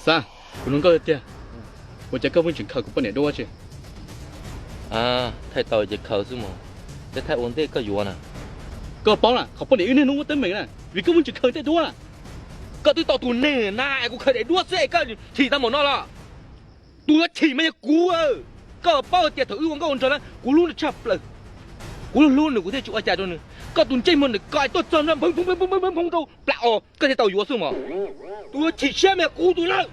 Xav, kuv nug koj tiag, ua cas koj pheej tseem khaws kuv poj niam duab tsi? Thaij tau ces khaws xwb mas, tej thaij ua ntej koj yuav na. Koj paub na, qhov poj niam wb niaj hnub muab teeb meem na, vim koj pheej tseem khaws tej duab na. Koj twb tau tus neeg na es kuv khaws daim duab xwb es koj chim tau npaum no los? Tus yuav chim mas yog kuv. Koj paub tias thaum wb ua nkauj ua nraug na kuv hlub nws tshaj plaws. Kuv hlub hlub nws kuv thiaj tsis ua cas rau nws. Koj tus ntsej muag ntawm koj tuaj txog nrog nphoo nphoo nphoo nphoo rau plab os, koj thiaj tau yuav xwb mas. Tus yuav chim siab mas yog kuv tus lawm.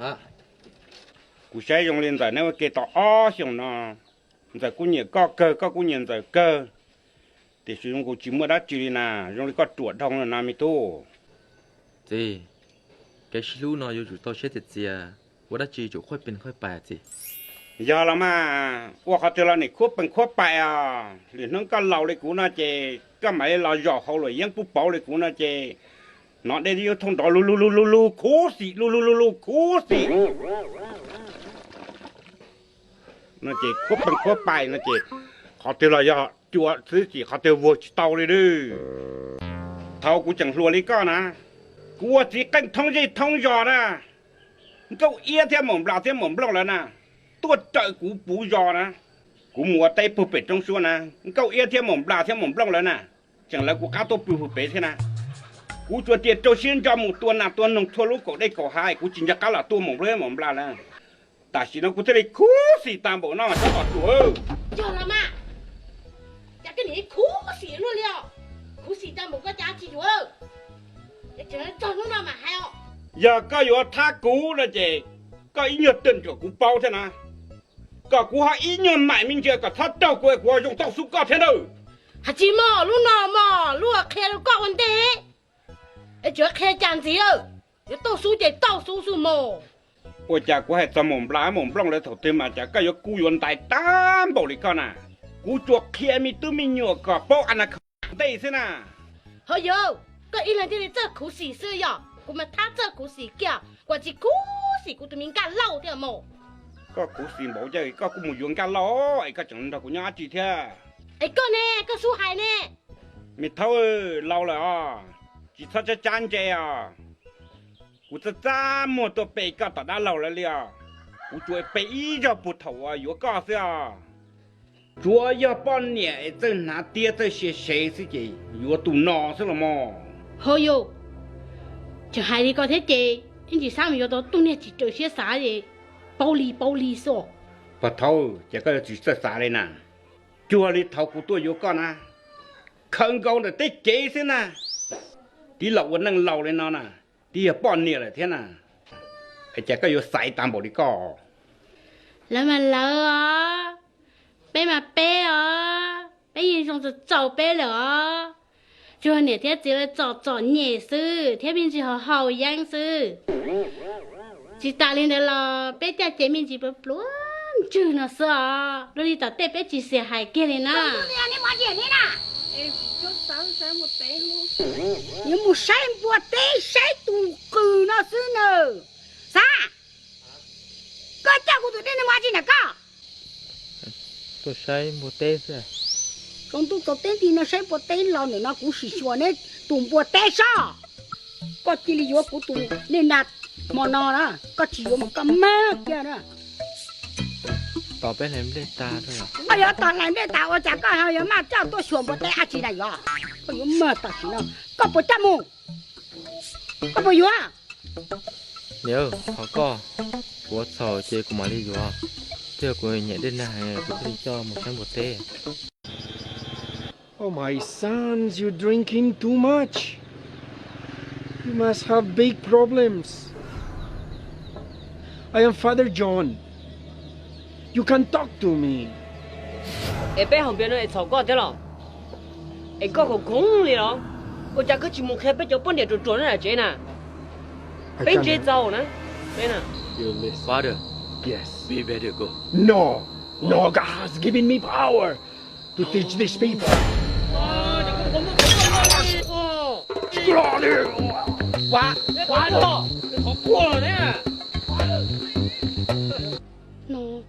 Xav, kuv saib zoo li Ntxawm neb ua ke tau ob xyoos no, Ntxawm kuj nyiam koj kawg, koj kuj nyiam Ntxawm kawg, tiam sis zoo nkaus tsis muaj dab tsi li na, zoo li koj ruam dhau lawm na me tub. Txiv, kev sib hlub no yuav tsum tau siab txias txias, ua dab tsi tsum qhuaij pees qhuaij pais txiv. Yog los mas, ua qhov twg los nim khuab pees khuab pais os. Lwm hnub koj laus li kuv no ces koj mam li los zaum hauv luam yeeb pub pauv li kuv no ces hnov dej twb yuav thooj nrov lug lug lug lug lug khuv xim lug lug lug lug khuv xim no ces khuab pees khuab pais no ces qhov twg los yog cua xwb ces qhov twg vuag tsis tau li lawm. Thaum kuv tseem hluas li koj na, kuv ua txiv qeej thoob zej thoob zos na, Nkauj Iab thiab Maum Nplas thiab Maum Nplooj lawv na tuaj raws kuv puv zos na. Kuv mus ua teb puag pem roob suab na, Nkauj Iab thiab Maum Nplas thiab Maum Nplooj lawv na tseem lawv kuv qab tuaj pw puag pem thiab na. Kuv tsuas tias rau siab ntso mus tua nas tua noog txhua lub kaum dej kaum hav, kuv tsis nco qab los tua Maum Nplooj thiab Maum Nplas lawm. Tam sim no kuv thiaj li khuv xim tas npaum no mas tsob tom tuam. Yog los mas, cas koj nim khuv xim luaj li os? Khuv xim tas npaum koj cas tsis yuav lawm? Txog hnub no mas hais os. Yog koj yuav thab kuv no ces koj ib nyuag tawm ntsuam kuv paub thiab na, kom kuv ho ib nyuag maim me ntsis kom txhob raug kuv, kuv ho zoo tauj xub koj thiab nawb. Hais tsis mog, lub no mog lub qhia rau koj ua ntej, es tseem qhia cas ntxiv, yuav tauj xub ces tauj xub xwb mog. Ua cas kuv hais txog Maum Nplas Maum Nplooj lawv thaum twg mas cas koj yuav kub yuav ntais tag npaum li koj na? Kuv tsuas qhia me tub me nyuam kom paub a na khav ntej xwb na. Ho yog, koj ib leeg thiaj li txawj khuv xim xwb yog, kuv mas thab txawj khuv xim kiag, kuv tsis khuv xim kuv tus me Nkaj Lauj thiab mog. Koj khuv xim npaum cas koj kuj mus yuav Nkaj Lauj es koj tseem nrog kuv nyob dab tsi thiab? Es koj ne, koj xub hais ne. Me thaub, laus lawm os, tsis txhob tsab tsab ntse os. Kuv txaj txaj muag tuaj pe koj tom dab laug lawv li os. Kuv tsuas pe ib zaug puag thaum uas yuav koj xwb os. Tsuav yog poj niam es txawj hnav tiab txawj sia sev xwb ces yuav tus no xwb los mog. Ho yog, tseem hais li ko thiab ces ib ntsis xav mus yuav tau tus niag tsis raws siab xav es paub li paub li xwb. Pog thaub, ces koj yuav tsis txawj xav li na. Cuag li thaum kuv tuaj yuav koj na, khaws nkaus ntawm teb cev xwb na. Tib los ua neej laus li no na, tib yog poj niam lawm thiab na, es cas koj yuav xaiv tas npaum li koj? Lawv mas lawv os, peb mas peb os, peb yeej zoo txaus txaus peb lawm os. Tsuas niam thiab txiv lawv txom txom nyem xwb thiab me ntsis haus haus yeeb xwb. Tsis tas li ntawd los peb caj ces me ntsis pluav pluav ntswg no xwb os, luag li tom tej peb tsis xiam hais kiag li na. Yuav mus saib npua teb saib tus qws no xwb nawb. Xav, koj coj kuv tus dej no mus ua tsi ntawm koj? Tuaj saib npua teb xwb. Tsaus ntuj tsaus teb nti no saib npua teb los ntawm no kuv sim xyuas neb tus npua teb sob. Koj cia li yuav kuv tus dej na, hmo no na koj tsis yuav mas koj mag kiag na. Tos peb hlais nplej tag. Koj yuav tos hlais nplej tas ua cas koj ho yuav maj coj tuaj xyuas npua teb dab tsi na yog? Koj yuav mag tam sim no, koj puas coj mus? Koj puas yuav? Niam, thov koj, kuv ua txhaum ces kuv mam li yuav. Twb yog kuv nyiam dej nag heev kuv thiaj li coj mus saib npua teb. Oh, my sons, you're drinking too much. You must have big problems. I am Father John. You can talk to me. Es peb haus npias no es txhaum koj thiab los? Es koj khoom khoov li los? Ua cas koj tsis mus qhia peb cov poj niam ruam ruam na tsev na? Peb ntse txaus na. Peb na. Father, yes, we better go. No, no, God has given me power to teach these people. No,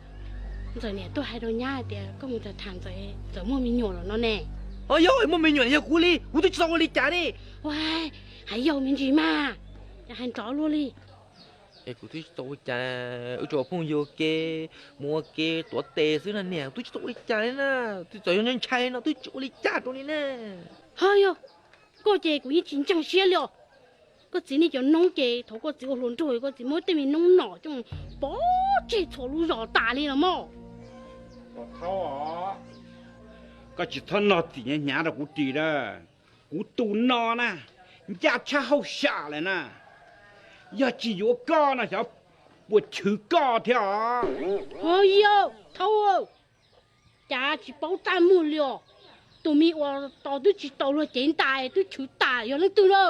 Ntxawm niam tuaj hais rau nyab hais tias koj mus tham tham Ntxawm, Ntxawm muaj me nyuam lawm no ne. Ho yog muaj me nyuam yog kuv li, kuv twb tsis tau ua li cas li. Ua, hais yog me ntsis mas, hais nrov luaj li. Es kuv twb tsis tau ua cas, wb tsuas phooj ywg ua ke, mus ua ke tuav tes xwb na niam, twb tsis tau ua li cas li na. Twb txawm yog ntshai no twb tsis ua li cas rau li na. Ho yog koj ces kuv yeej tsis ntseeg siab li os. Koj txiv nej cov noob ces thaum koj txiv ua hluas nraug koj txiv muab tej me noob nom coj pov tseg txhua lub zos tas li los mog. Koj tsis txhob nog txim hnyav hnyav rau kuv ris na. Kuv tus no na, ncaj tshaj hauj sam lawm na. Yog tsis yuav koj no xyov puas chwv koj thiab os. Ho yog Thaub, cas tsis paub txaj muag li os. Tus me uas tos twb tsis tau luag cev ntais twb chwv tas yog leej twg na?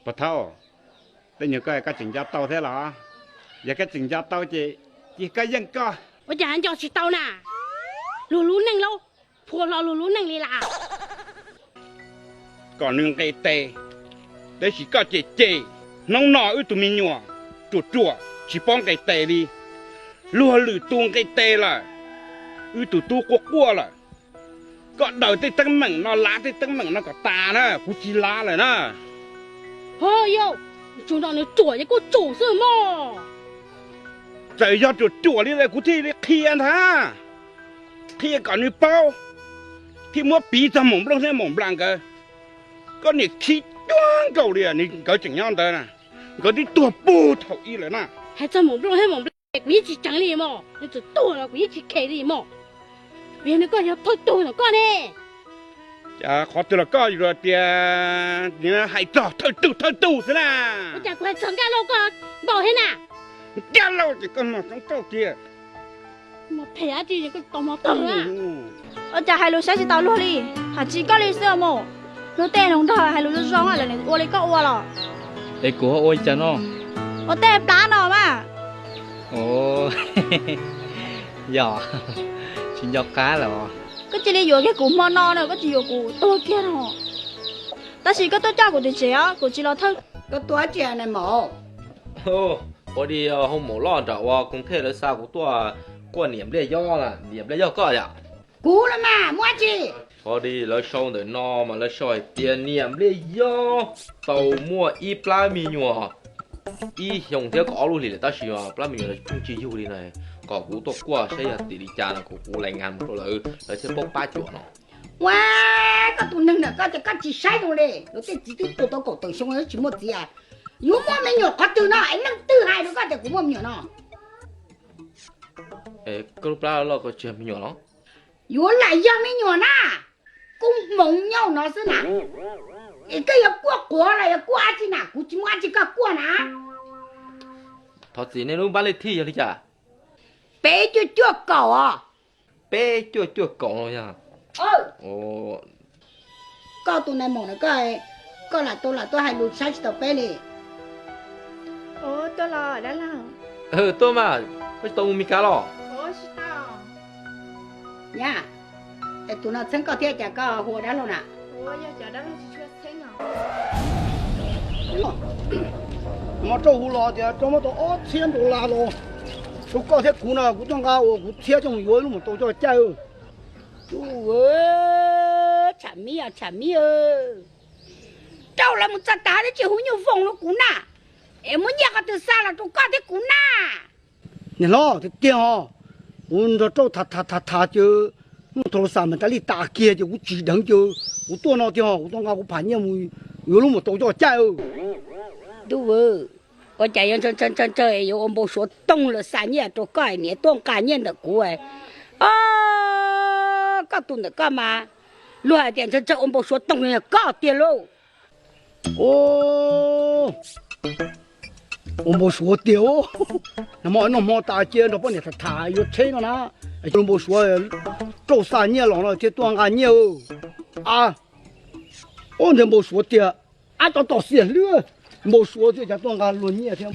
Puas Thaub, tej nyuag koj koj tseem nco tau thiab los? Yog koj tseem nco tau ces cia koj yeej koj. Ua cas nco tsis tau na? Luag lub neej laub, phua hlo luag lub neej li las. Kom nws nqes tes, tab sis koj cem cem, hnub no wb tus me nyuam ruam ruam tsis paub nqes tes li. Luag lwm tus nqes tes lawm, wb tus tub quaj quaj lawm. Koj daws tej teeb meem no, lav tej teeb meem no kom tas na, kuv tsis lav lawm na. Ho yog, tsuas nrog nws ruam ces kuj tsum xwb mog. Txawm yog ruam ruam li lawm kuv thiaj li qhia ntag, qhia kom nws paub, thiaj muab piv txog Maum Nplooj thiab Maum Nplas nkawd. Koj niam khib cuag nkaus li, nkawd tseem nyob ntawd na, nkawd twb tuag puag thaum ub lawm na. Hais txog Maum Nplooj thiab Maum Nplas kuv yeej tsis tseev li mog, nws txawm tuag los kuv yeej tsis khes li mog. Vim nws koj yog thawj tug ntawm koj ne. Cas qhov twg los koj yuav tias hais txog thawj tug thawj tug xwb na? Ua cas kuv hais txog Nkaj Lauj koj npaum thiab na? Nkaj Lauj ces koj mos coob cauj tiag. Mos phem dab tsi koj tau mos tag na. Ua cas hais lus saib tsis taus luag li, hais tsis koj li xwb os mos. Luag tej hluas nraug hais lus zoo zoo lawm nws ua li koj ua los. Es kuv ho ua li cas no? Ua tej plab no mas. Yog, tsis nco qab lawm. Koj cia li yuav kiag kuv hmo no na, koj tsis yuav kuv tuag kiag no. Tab sis koj tuaj coj kuv tim tsev os, kuv tsis los thawj. Koj tuaj tsev ne maum? Ua li hoo maum loj nram ua Koos Thej lawv xa kuv tuaj kuaj niam npliaj yob na, niam npliaj yob koj yom? Kuv los mas muaj tsi? Ua li lawv sau ntawm no mas lawv sau hais tias niam npliaj yob tau muaj ib plab me nyuam ib xyoos thiab kaum ob lub hlis lawm tab sis plab me nyuam pheej tsis yug li na, kom kuv tuaj kuaj saib yog tim li cas no kom kuv lais ngas mus rau lawv, lawv thiaj paub pab cuam no. Ua, koj tus neeg ntawm koj ces koj tsis saib zoo li, luag tej txiv twb tuag tau kaum tawm xyoo tsis muaj txiv, yuav muaj me nyuam qhov twg no es leej twg hais rau koj tias kuv muaj me nyuam no? Koj lub plab loj koj tsis yog me nyuam los? Yuav lam yog me nyuam na, kub hmoov nyob no xwb na. Es koj yuav kuaj quav los yuav kuaj dab tsi na, kuv tsis muaj dab tsi koj kuaj na. Thov txim, nej lub npab lej thij yog li cas? Peb cuaj cuaj kaum os. Peb cuaj cuaj kaum no yog. Koj tus nais maum na, koj lam tau lam tuaj hais lus saib tsis taus peb li. Tuaj los dab laug? Tuaj mas, koj tsis tau mus Mes Kas los? Nyab, es tus no txheeb koj thiab cas koj hu ua dab laug na? Hmo rau hu los tias rau muab tau ob txhiab dollar los rau koj thiab kuv no, kuv tuaj nqa uas kuv txhiab coj mus yuav ib lub mos tau coj caij. Tsham miv, tsham miv, rau lawv mus txog tas twb tsis hu nyuj voos rau kuv na, es muab nyiaj qhov twg xa los rau koj thiab kuv na? Niam hlob, tiag tiag os, kuv nrog rau tham tham tham tham ces muaj thaum lus xam mas tas li tas kiag ces kuv tsis dheev ces kuv tuaj no tiag os, kuv tuaj nqa kuv pham nyiaj mus yuav lub mos tau coj caij. Ntuj, ua cas yuav ntshaw ntshaw ntshaw yuav ua npau suav toog lawm xa nyiaj rau koj, niam tuaj nqa nyiaj ntawm kuv. Koj tus ntawm koj mas luag hais tias ntshaw ntshaw ua npau suav toog yog koj tiag lauj. Ua npau suav tiag, nag hmo noj hmo tas cia nrog poj niam tham tham yuav tsheb no na. Npau suav rau xa nyiaj los no thiaj tuaj nqa nyiaj. A, ub, ntawd npau suav tiag. Ab, cov tom xiam hlwb, npau suav thiaj cas tuaj nqa luag nyiaj thiab.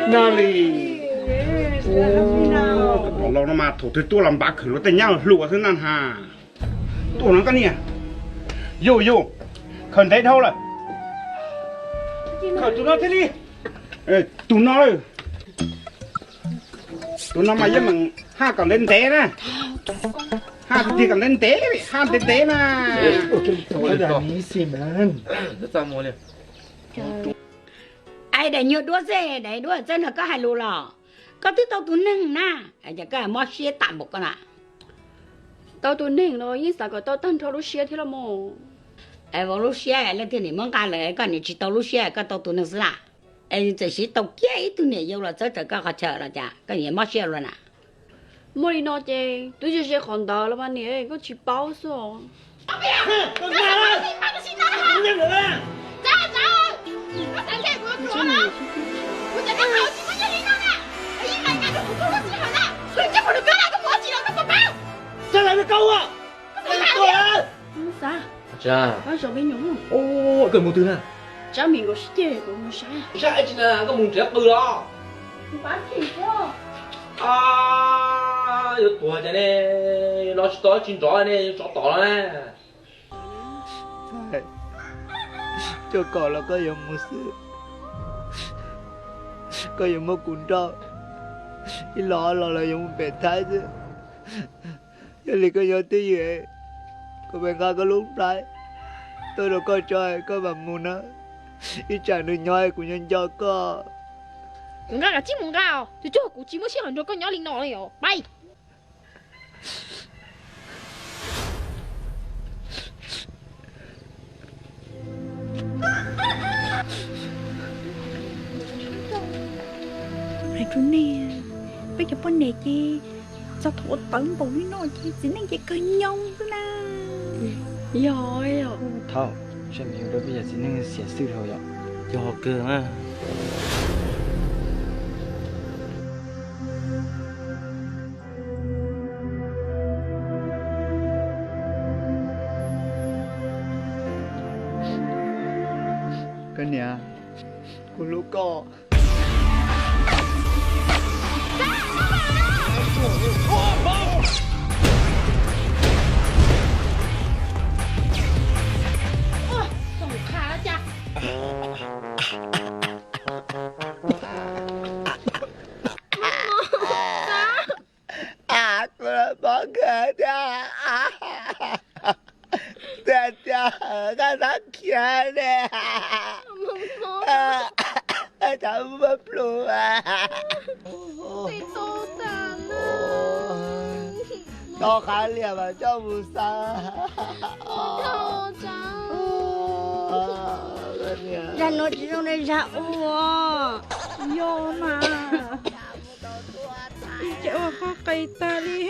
Nali, tus pom los no mas thaum twg tuaj los npav khawm luag tej nyab hluas xwb na has. Tuaj no koj niam. Yus, yus, khawm ntev dhau lawm. Khawm tus no thiaj li. Tus no, tus no mas yeej meem haj kom ntev ntev na. Haj tiag kom ntev ntev, haj ntev ntev na. Ai, daim nyuag duab xwb, daim duab txawb nrog koj hais lus los? Koj twb tau tus neeg na, es cas koj mob siab tam npaum koj na? Tau tus neeg no yeej xav kom tau tag nrho lub siab thiab los mas. Es vauv lub siab leej twg niam muab nqa lawm, koj niam tsis tau lub siab, koj tau tus neeg xwb na. Es txawm siv tau kiag ib tug niam yau los txawb rawv koj qhov chaw los cas koj niam mob siab luaj na? Muaj li no ces twb ze ze qhov ntawd los mas niam, koj tsis paub xwb os. Xav, koj zaum me nyuam, koj mus twg na? Tsab me nkaus sib ceg kuv mus saib. Saib tsis na, koj mus nrhiav qws los? Yuav tuag cas ne, los tsis tau tsis nrov ne, tsov tom los na. Coj kom los koj yuav mus xwb, koj yuav muab kuv nrauj, ib los ob los los yuav mus pem Thaib xwb. Yog li koj nyob twj ywm, kuv mam nqa koj lub nplhaib tuaj rau koj tso, koj mam mus na. Ib tsam nws nyob kuv nyob nco koj. Kuv nqa kav tsij mus nqa os, tus cuag kuv tsis muaj sij hawm nrog koj nyob li no li os, pais. Hais rau nej, peb cov poj niam ces txog thaum ua tawv npaum li no ces txiv neej ces kawg nyob xwb na. Yog, yog. Thaum seb nws yuav rau peb cov txiv neej xiam xwb dhau yom. Yog kawg na. Koj niam, kuv hlub koj. Kuv los mob kawg thiab. Tiag tiag, koj txhob khiav ne. Koj txhob muab plhu. Tau qhav liam mas coj mus xav. Zaj no tsis zoo li zaj ub. Yog mas, ces ua qhov qis tag li.